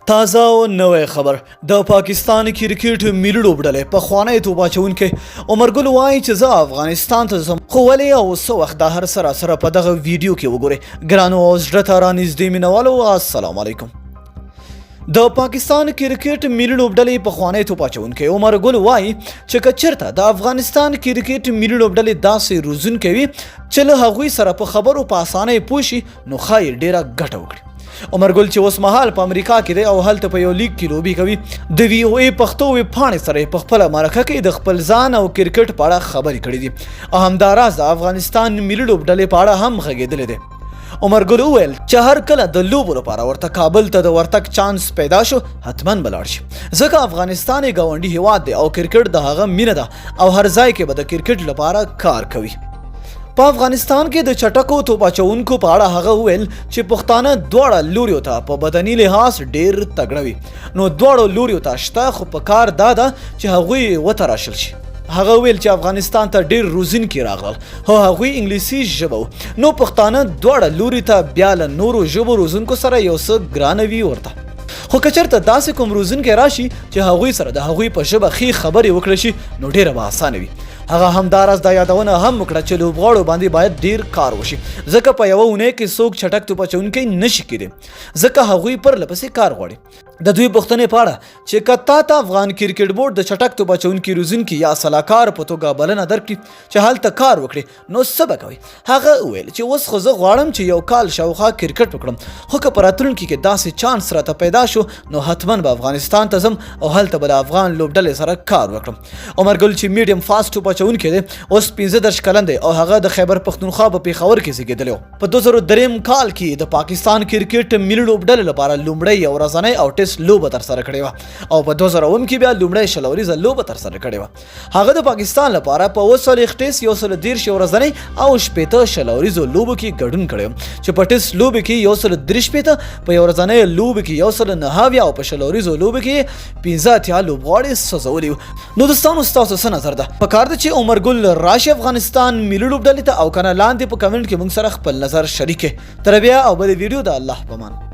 تازه او نوی خبر، د پاکستان کرکټ ملي لوبډلې پخوانی توپ اچونکی عمر ګل وایي چې زه افغانستان ته ځم، خو ولې او څه وخت، دا هر څه راسره په دغه ویډیو کې وګورئ. ګرانو او زړه ته رانږدې مینهوالو، السلام علیکم. د پاکستان کرکټ ملي لوبډلې پخوانی توپ اچونکی عمر ګل وایي چې که چېرته د افغانستان کرکټ ملي لوبډلې داسې روزونکی وي چې له هغوی سره په خبرو په اسانۍ پوه شي، نو ښایي ډېره ګټه وکړي. عمر ګل چې اوس مهال په امریکا کې دی او هلته په یو لیګ کې لوبې کوي، د وي او ای پښتو ویب پاڼې سره په خپله مرکه کې د خپل ځان او کرکټ په اړه خبرې کړې دي او همداراز د افغانستان ملي لوبډلې په اړه هم غږېدلی دی. عمر ګل وویل چې هر کله د لوبو لپاره ورته کابل ته د ورتګ چانس پیدا شو، حتما به لاړ شي، ځکه افغانستان یې ګاونډي هیواد دی او کرکټ د هغه مینه ده او هر ځای کې به د کرکټ لپاره کار کوي. په افغانستان کې د چټکو توپ اچوونکو په اړه هغه وویل چې پښتانه دواړه لوریو ته په بدني لحاظ ډیر تګړه وي، نو دواړو لوریو ته شته، خو په کار دا ده چې هغوی وتراشل شي. هغه ویل چې افغانستان ته ډیر روزونکي راغلل، خو هغوی انګلیسي ژبه وو، نو پښتانه دواړه لوري ته بیا له نورو ژبو روزونکو سره یو څه ګرانه وي ورته، خو که چېرته داسې کوم روزونکی راشي چې هغوی سره د هغوی په ژبه ښې خبرې وکړي شي، نو ډیره به اسانه وي. هغه همداراز دا یادونه هم وکړه چې لوبغاړو باندې باید ډیر کار وشي، ځکه په یوه اونۍ کې څوک چټک توپ اچونکی نشي کېدی، ځکه هغوی پرله پسې کار غواړي. د دوی پوښتنې په اړه چې که تا ته افغان کرکټ بورډ د چټک توپ اچونکي روزونکي یا سلاکار په توګه بلنه درکړي چې هلته کار وکړي، نو څه به کوي؟ هغه وویل چې اوس خو زه غواړم چې یو کال شاوخوا کرکټ وکړم، خو که په راتلونکي کې داسې چانس راته پیدا شو، نو حتما به افغانستان ته ځم او هلته به له افغان لوبډلې سره کار وکړم. عمر ګل چې میډیم فاسټ توپ اچونکی دی، اوس 35 کلن دی او هغه د خیبر پښتونخوا په پېښور کې زیږېدلی و. په 2003 کال کې د پاکستان کرکټ ملي لوبډلې لپاره لومړی یو ورځنۍ او ټیسټ لوبه ترسره کړې وه او په 2007 کې بیا لومړی 20 اوریزه لوبه ترسره کړې وه. هغه د پاکستان لپاره په 47 ټیسټ، 130 یو ورځنۍ او 60 20 اوریزو لوبو کې ګډون کړی، چې په ټیسټ لوبې کې 163، په یو ورځنۍ لوبې کې 179 او په 20 اوریزو لوبو کې 85 لوبغاړي سوځولي. نو دوستانو، ستاسو څه نظر ده؟ په کار ده چې عمر ګل راشي افغانستان ملي لوبډلې ته او کنه؟ لاندې په کمنټ کې موږ سره خپل نظر شریک کړئ. تر بیا او بلې ویډیو، د الله په امان.